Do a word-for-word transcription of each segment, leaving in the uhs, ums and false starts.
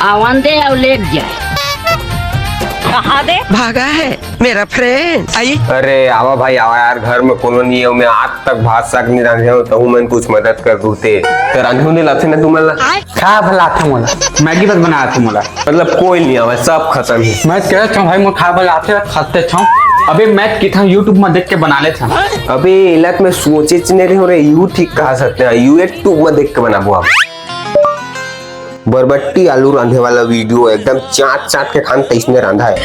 आवन दे अउ लेग जाए। कहाँ दे? भागा है मेरा फ्रेंड। आई। अरे आवा भाई आवा यार, घर में कोनो नहीं है, मैं आज तक भात साग नहीं रांधे हो, तहु मन कुछ मदद कर दूते। तो रांधे होने लाते ना तुमन ला? का भला आथे मोला? मैगी बस बना आथे मोला। मतलब कोई नहीं आवे, सब खत्म ही। मैं कह रहा भाई, मोर खाए भला आथे, खाते छाऊं। अबे मैं किथां YouTube में देख के बना लेथन। अबे एला त मैं सोचे च नहीं रहे हो रे, यू ठीक कहा सकते हैं, यू YouTube में देख के बनाबो आप। बरबट्टी आलू रांधे वाला वीडियो एकदम चाट चाट के खान तइसने रांधा है।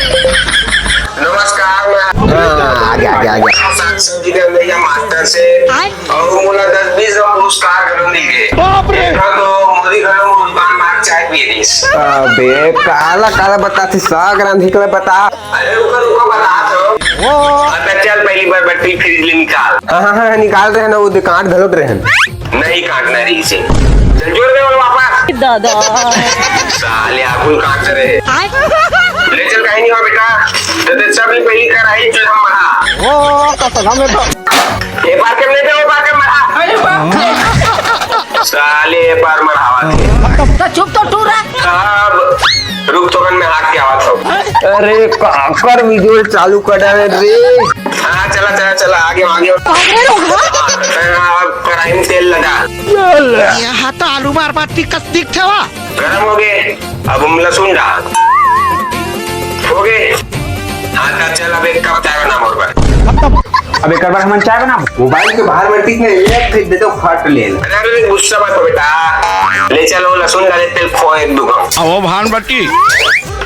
नमस्कार, मैं हाँ, आ गया, आ गया, आ गया। संगीत रंगैया मास्टर से और मोला दस बीस गो पुरस्कार घलो मिल गए। बाप रे! देखा तो मोदी घलो मोर दुकान मार चाय पिए दिस। अबे काला काला बताथे, साग रांधे के बता। अरे रुको, रुको, बता तो। अच्छा चल, पहली बरबट्टी फ्रिज ले निकाल। हाँ, हाँ, हाँ, निकाल रहे हैं ना, वो दे काट घलोट रहे हैं। नहीं काटना रही से। चल जोड़ दे बोल वापस। दादा। साले आगुल काट रहे। ले चल, कहीं नहीं हुआ बेटा। तो दे सब ही पहली कराई चूल्हा मढ़ा। वो तो सगा में तो। ये बार के ले दे, वो बार के मढ़ा। अरे बाप। साले ये बार मढ़ावा थे। तो चुप तो टूरा। अब रुक तो मैं हाथ के आवत हूँ। अरे काकर वीडियो चालू कर डाले रे। हाँ चला चला चला आगे आगे। हाँ, अब कढ़ाई में तेल लगा। यहाँ तो आलू मार बाटी कस दिख थे वा। गरम हो गए, अब हम लहसुन डाल। हो गए। हाँ तो चल अब एक कप चाय बना मोर बर। अब एक बार हमन चाय बना। मोबाइल के बाहर में टिक में एक दे दो फट ले। अरे अरे गुस्सा मत हो बेटा, ले चलो लहसुन डाले तेल खो एक दो कप। ओ भान बट्टी।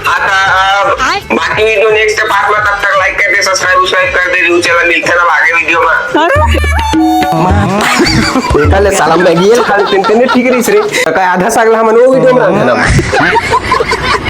हाँ तो अब बाकी वीडियो नेक्स्ट पार्ट में, तब तक लाइक करके सब्सक्राइब कर दे रिहू चैनल, मिलते ना आगे वीडियो में। बेटा ले साला मैगी ये खा लेते हैं, ठीक रही रे। तो का आधा साग ला हमन वो वीडियो में ना देना।